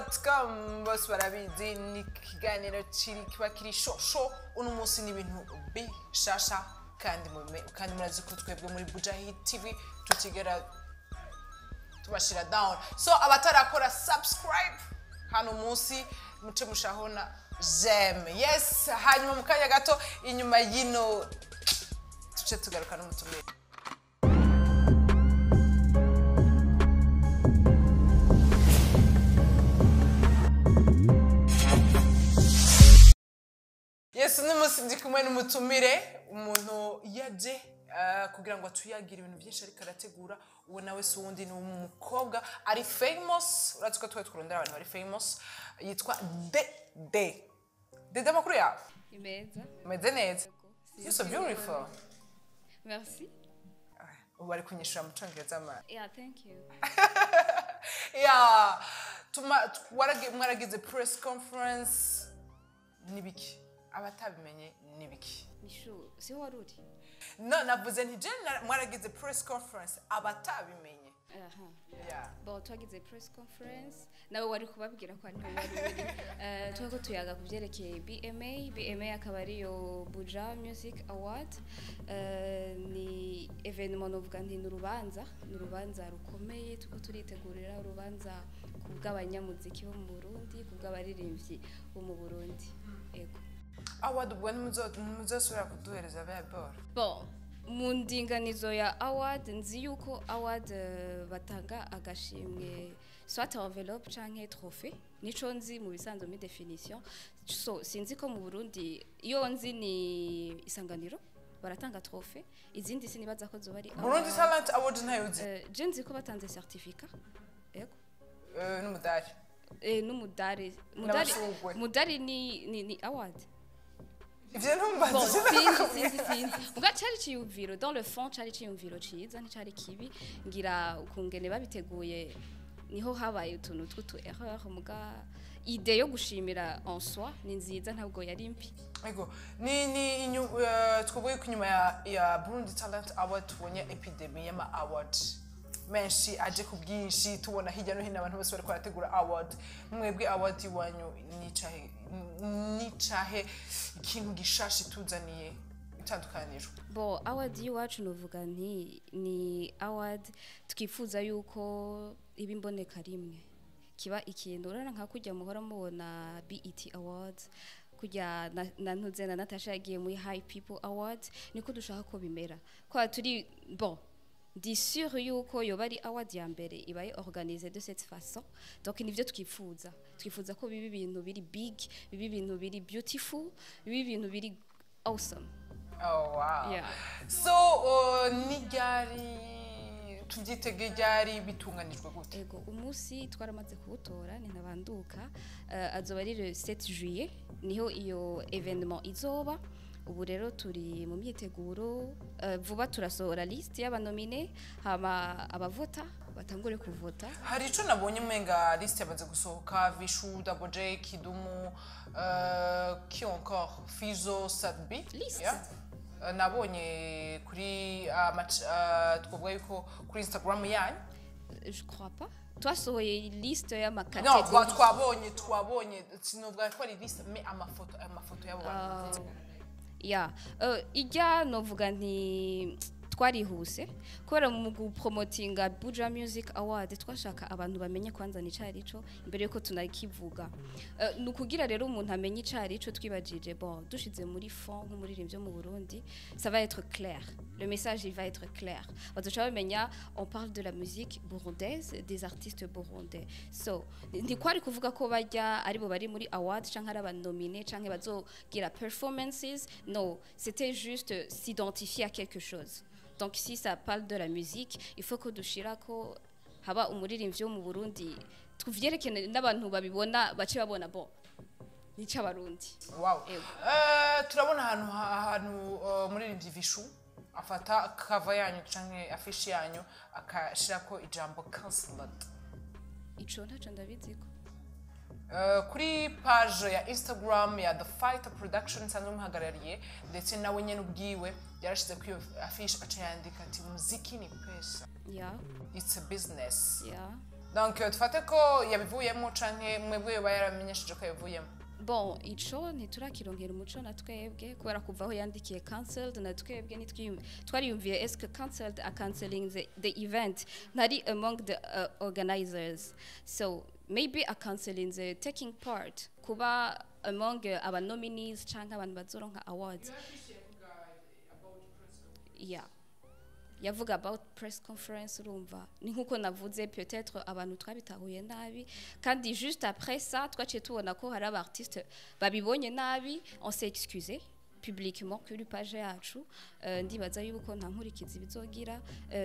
buja.com. Bose barabizi, ni ikiganiro kiri kiba kiri shosho. Uno munsi ni ibintu bishasha, kandi kandi murazi ko twebwe muri Buja Hit TV tutigera tubashira down. So abatarakora subscribe hano munsi, muce mushahona j'aime. Yes, hanyuma mu kanya gato inyuma yino tuce tugaruka n'umutumire. Yes, uno munsi ndi kumwe n'umutumire, umuntu yaje kugira ngo atuyagire ibintu byinshi ariko arategura. Uwo nawe si uwundi, ni umukobwa ari famous. Urazi ko twe turondera abantu bari famous. Yitwa Dede. Dede, amakuru yawe? Imeza. Umeze neza? You're so beautiful. Merci. Ubu bari kunyishura mu Cyongereza ma. Yeah, thank you. Yeah, tuma mwaragize press conference, nibiki? Abatabimenye, nibiki? Mishu, si wari uri? No, navuze nti je mwaragize press conference, abatabimenye. Aha. Yeah. Bon, twagize press conference, nawe wari kubabwira ko ariho wari uri. Turiko tuyaga ku vyerekeye BMA, BMA akaba ariyo Buja Music Award. Ni événement, novuga nti ni urubanza rukomeye turiko turitegurira, urubanza ku bw'abanyamuziki bo mu Burundi, ku bw'abaririmbyi bo mu Burundi. Ego. Award ubwo ntimuzosubira kuduhereza bya boro? Bon, mu ndinganizo ya award, nzi yuko award batanga agashimwe, soit enveloppe canke trophée, nico nzi mu bisanzwe muri définition. So sinzi ko mu Burundi, iyo nzi ni Isanganiro baratanga trophée, izindi sinibaza ko zoba ari Burundi award. Talent Award ntayo uzi? Je nzi ko batanze certificat, yego. N'umudari. N'umudari, mudari. N'amashurwe. Mudari ni award. Ivyo ntumbaze. Bon, sinzi, muga cari ciyumviro, dans le fond cari ciyumviro ciza, nticari kibi. Ngira ukungene babiteguye niho habaye utuntu tw'utu erreur, muga idée yo gushimira en soi ni nziza, ntabwo yari mbi. Ego, ni twavuye ko inyuma ya Burundi Talent Award tubonye épidémie y'ama award menshi aje ku bwinshi, tubona hirya no hino abantu bose bariko barategura award. Mwebwe award iwanyu nicahe ikintu gishasha ituzaniye, itandukaniro? Bon, award y'iwacu novuga nti ni award twifuza yuko iba imboneka rimwe, kiba ikintu urabona nka kujya muhora mubona BET Awards, kujya na ntuze na Natasha yagiye muri High People Awards, niko dushaka ko bimera. Kwa turi, bon, ndi sûr yuko yoba ari award ya mbere ibaye organisée de cette façon. Donc nivyo twifuza, twifuza ko biba ibintu biri big, biba ibintu biri beautiful, biba ibintu biri awesome. Oh wow. Yeah. So ni ryari tubyitege? Ryari? Bitunganijwe gute? Ego, umunsi twaramaze kuwutora, ni ntabanduka, azoba ari le 7 juillet, niho iyo événement izoba. Ubu rero turi mu myiteguro, vuba turasohora liste y'aba nominés, hama abavota batangure kuvota. Hari ico nabonye, umenga liste yamaze gusohoka: Vishu, Double J, Kidumu, qui encore, Fizo, Sadbi. Liste? Yeah. Nabonye kuri twavuga yuko kuri Instagram yanyu. Je crois pas twasohoye liste No, y'ama catégories. twabonye, sinovuga ko ari liste, mais amafoto y'abo bantu. Ya, ijya novuga nti twarihuse kubera mu gupromotinga Buja Music Award twashaka abantu bamenye kwanza ni carico imbere yuko tunakivuga. Ni ukugira rero umuntu amenye icarico, twibajije, bon, dushize muri fond nk'umuririmbyi wo mu Burundi, ça va être clair, le message il va être clair, bazoca bamenya on parle de la musique burundaise, des artistes burundais. So ntikwari kuvuga ko bajya aribo bari muri award canke ari aba nominés canke bazogira performances. No, c'était juste s'identifier à quelque chose. Donc si ça parle de la musique, il faut ko dushirako haba umuririmbyi wo mu Burundi, tuvyerekene n'abantu babibona bace babona, bon, ni c'Abarundi. Wow. Ego. Turabona ahantu umuririmbyi Vishu afata cover yanyu canke affiche yanyu akashirako ijambo "cancelled". Ico ntaco ndabiziko. Kuri page ya Instagram ya The Fighter Production nsanzwe muhagarariye, ndetse nawe nyene ubwiwe yarashize kuri iyo affiche, aca yandika ati: "Muziki ni pesa." Ya. It's a business. Ya. Donc dufate ko yabivuyemo canke mwebwe yoba yaramenyesheje ko yabivuyemo? Bon, ico ntiturakironkera umuco na twebwe, kubera kuva aho yandikiye cancelled, na twebwe twariyumviye est-ce que cancelled a cancelling the event, ntari among the organizers, so maybe a canceling the taking part, kuba among aba nominees canke abantu bazoronka awards. Yeah, yavuga about press conference. Urumva ni nkuko navuze, peut-être abantu twabitahuye nabi, kandi juste après ça twaciye tubona ko hari aba artiste babibonye nabi. On s'est excusé publiquement kuri page yacu. Ndibaza yuko nta nkurikizi bizogira,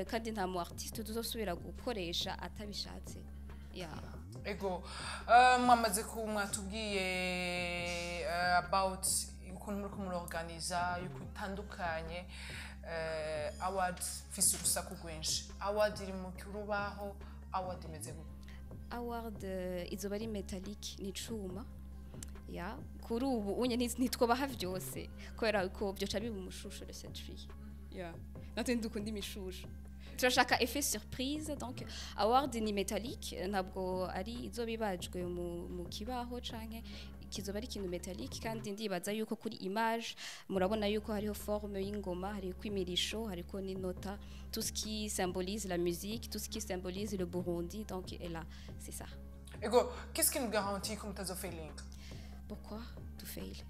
kandi nta mu artiste tuzosubira gukoresha atabishatse, yeah. Ego, mwamaze ku mwatubwiye about ukuntu muriko murorganiza, yuko itandukanye award. Fise urusaku rwinshi. Award iri mu rubaho? Award imeze gute? Award izoba ari métallique, ni icuma ya kuri ubu unye ntitwobaha vyose kubera ko byoca biba umushusho le 7 juillet. Yeah, natwe ntidukunda imishusho, turashaka effet surprise. Donc award ni métallique, ntabwo ari izoba ibajwe mu kibaho canke kizoba ari ikintu métallique. Kandi ndibaza yuko kuri image murabona yuko hariho forme y'ingoma, hariko imirisho, hariko n'inota, tout ce qui symbolise la musique, tout ce qui symbolise le Burundi. Donc et là c'est ça. Ego, qu'est-ce qui nous garantit ko mutazofailing? Pourquoi to fail?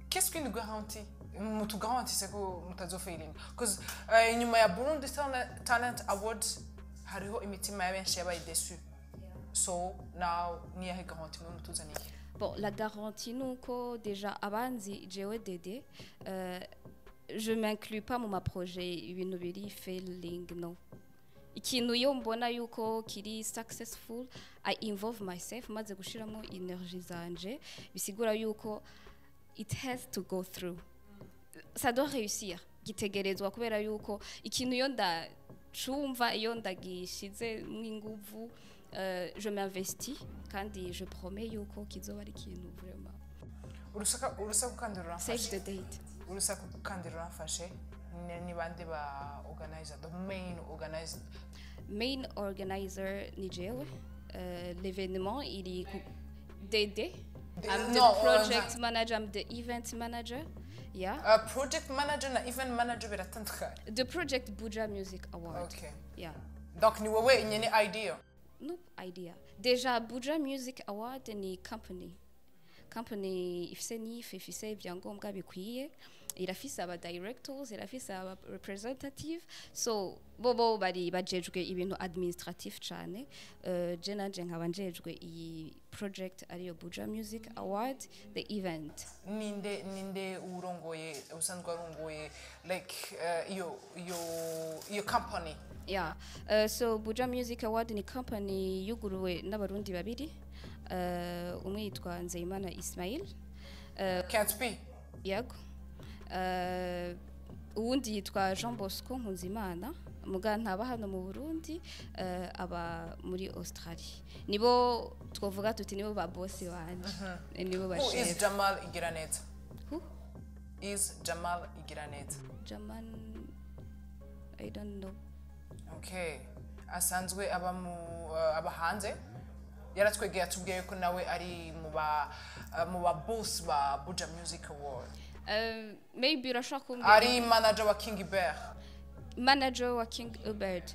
Qu'est-ce qui nous garantit, mutugarantise ko mutazofailing? Because inyuma ya Burundi Talent Awards hariho imitima ya benshi yabaye déçu. So now niyahe garantie mwe mutuzaniye? Bon, la garantie nuko déjà abanzi jewe Dede, je m'inclus pas mu ma projet ibintu biri failing, no. Ikintu iyo mbona yuko kiri successful, I involve myself, maze gushiramo energie zanje, bisigura yuko it has to go through, ça doit réussir, gitegerezwa, kubera yuko ikintu iyo ndacumva, iyo ndagishize mw'inguvu, je m'investis kandi je promets yuko kizoba ari ikintu vraiment. Urusaku kandi Save ruramfashe. the date. Urusaku kandi ruramfashe. Ni bande ba organizer, the main organizer? Main organizer ni jewe. L'événement iri ku Dede. I'm the No, project manager, I'm the event manager, yeah. Project manager na event manager biratandukanye. The project Buja Music Award. Okay. Yeah. Donc ni wowe nyene idea? No idea. Déjà Buja Music Award ni company ifise NIF, ifise ibyangombwa bikwiye, irafise aba directors, irafise aba representative, so bobo bari bajejwe ibintu administratif cane. Je nanje nkaba njejwe iyi project ariyo Buja Music Award, the event. Ninde urongoye, usanzwe arongoye like iyo company? Yeah. So Buja Music Award ni company yuguruwe n'abarundi babiri. Umwe yitwa Nzeyimana Ismail. Can't be. Yego. Uwundi yitwa Jean Bosco Nkunzimana, muga ntaba hano mu Burundi, aba muri Australia. Nibo twovuga tuti nibo ba boss banje. Nibo ba Who is chef. Jamal Igiraneza? Who? Is Jamal Igiraneza? Jamal, I don't know. Okay, asanzwe aba mu aba hanze. Yaratwegeye atubwiye ko nawe ari mu ba boss ba Buja Music Award. Maybe urashobora kumbwira. Ari manager wa King Hubert. Manager wa King Hubert.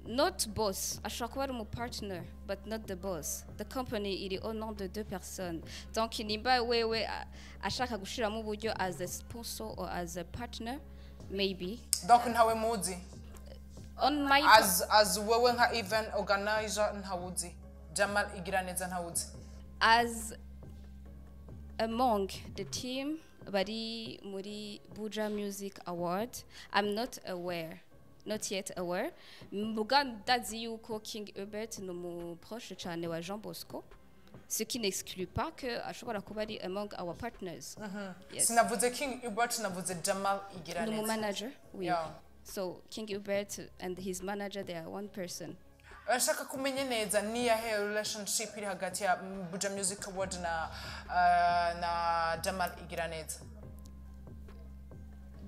Not boss, ashobora kuba ari umu partner but not the boss. The company iri au nom de deux personnes. Donc nimba wewe ashaka gushiramo uburyo as a sponsor or as a partner, maybe. Donc ntawe muzi? On my As wewe nka event organizer, ntawuzi Jamal Igiraneza? Ntawuzi? As among the team bari muri Buja Music Award, I'm not aware, not yet aware. Mbuga ndazi yuko King Hubert ni umu proche cyane wa Jean Bosco, ce qui n'exclut pas que ashobora kuba ari among our partners. Yes. Sinavuze King Hubert, navuze Jamal Ni umu Igiraneza. manager, oui. Yeah. So King Hubert and his manager, they are one person. Urashaka kumenya neza niyahe relationship iri hagati ya Buja Music Award na Jamal Igiraneza?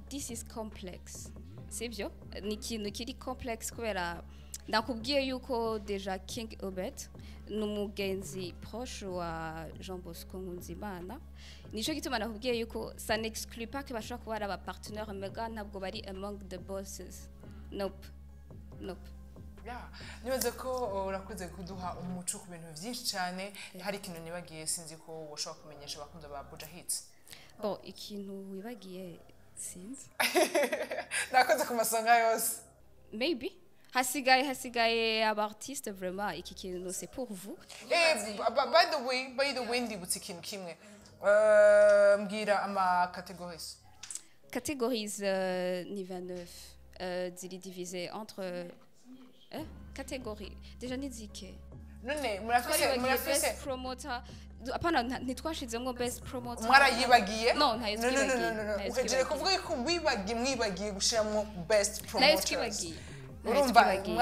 This is complex, sibyo? Ni ikintu kiri complex kubera Ndakubwiye yuko déjà King Obed ni umugenzi proche wa Jean Bosco Nkunzimana. Nico gituma nakubwiye yuko ça n'exclut pas que bashobora kuba ari aba partenaire, mega ntabwo bari among the bosses. Nope, nope. Yeah. Nibaze ko urakoze kuduha umuco ku bintu byinshi cyane. Hari ikintu nibagiye, sinzi ko ushobora kumenyesha abakunzi ba Buja Hits. Bon, ikintu wibagiye sinzi. Nakoze ku masonga yose. Maybe hasigaye aba artiste. Vraiment, iki kintu, c'est pour vous. By the way, ndibutse ikintu kimwe. Mbwira ama categories. Catégories ni 29, ziri divisé entre catégories déjà ni zike. None murafise Twaribagiye murafise best promoter. Apana, ntitwashizemwo best promoter. Mwarayibagiye. No, ntayo No, no, no, twibagiye. no, no, no. Ntayo Uhejeje twibagiye. kuvuga yuko wibagiye, mwibagiye gushiramo best Nayo promoters. twibagiye. Nayo Urumva twibagiye.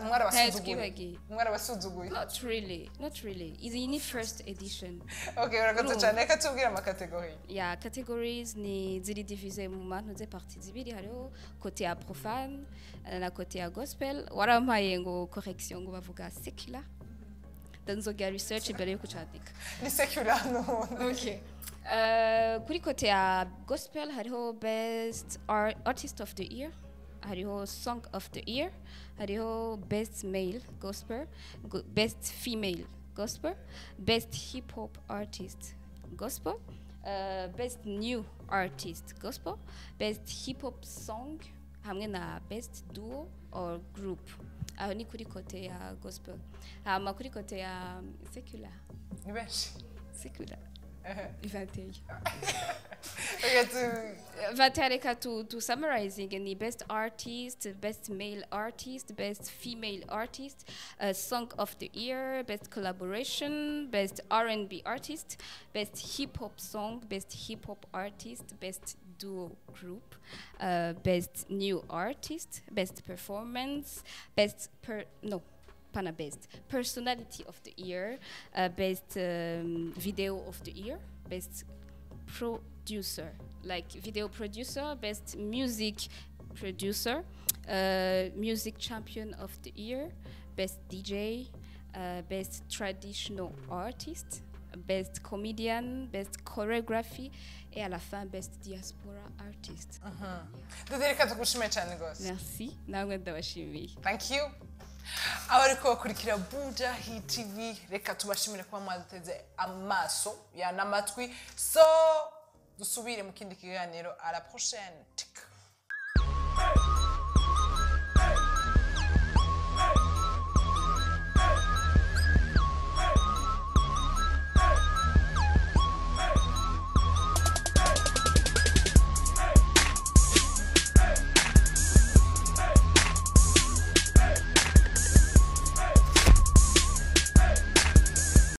mwarabasuzuguye. Twibagiye. Mwarabasuzuguye. Not really, not really. Iyi ni first edition. Okay, urakoze Urumva. cyane. Reka tubwire ama categories. Ya, categories ni ziri divisé mu mantu ze parties zibiri. Hariho côté ya profane na côté ya gospel. Warampaye ngo correction ngo bavuga secular. Nzogira research imbere yo kucandika. Ni secular n'ubundi. Okay. Kuri côté ya gospel hariho best artist of the year, hariho song of the year, hariho best male gospel, best female gospel, best hip hop artist gospel, best new artist gospel, best hip hop song hamwe na best duo or group. Aho ni kuri côté ya gospel. Hama kuri côté ya secular, Ni benshi. Secular 21. Reka tu 21. Reka tu summarizing ni best artist, best male artist, best female artist, song of the year, best collaboration, best R&B artist, best hip hop song, best hip hop artist, best duo group, best new artist, best performance, best per no pana best personality of the year, best video of the year, best producer, like video producer, best music producer, music champion of the year, best DJ, best traditional artist, best comedian, best choreography et à la fin best diaspora artist. Dede, reka tugushime cyane rwose. Merci, namwe ndabashimiye. Thank you. Abariko bakurikira Buja Hit TV, reka tubashimire kuba mwaduteze amaso ya n'amatwi. So dusubire mu kindi kiganiro. À la prochaine. Tik.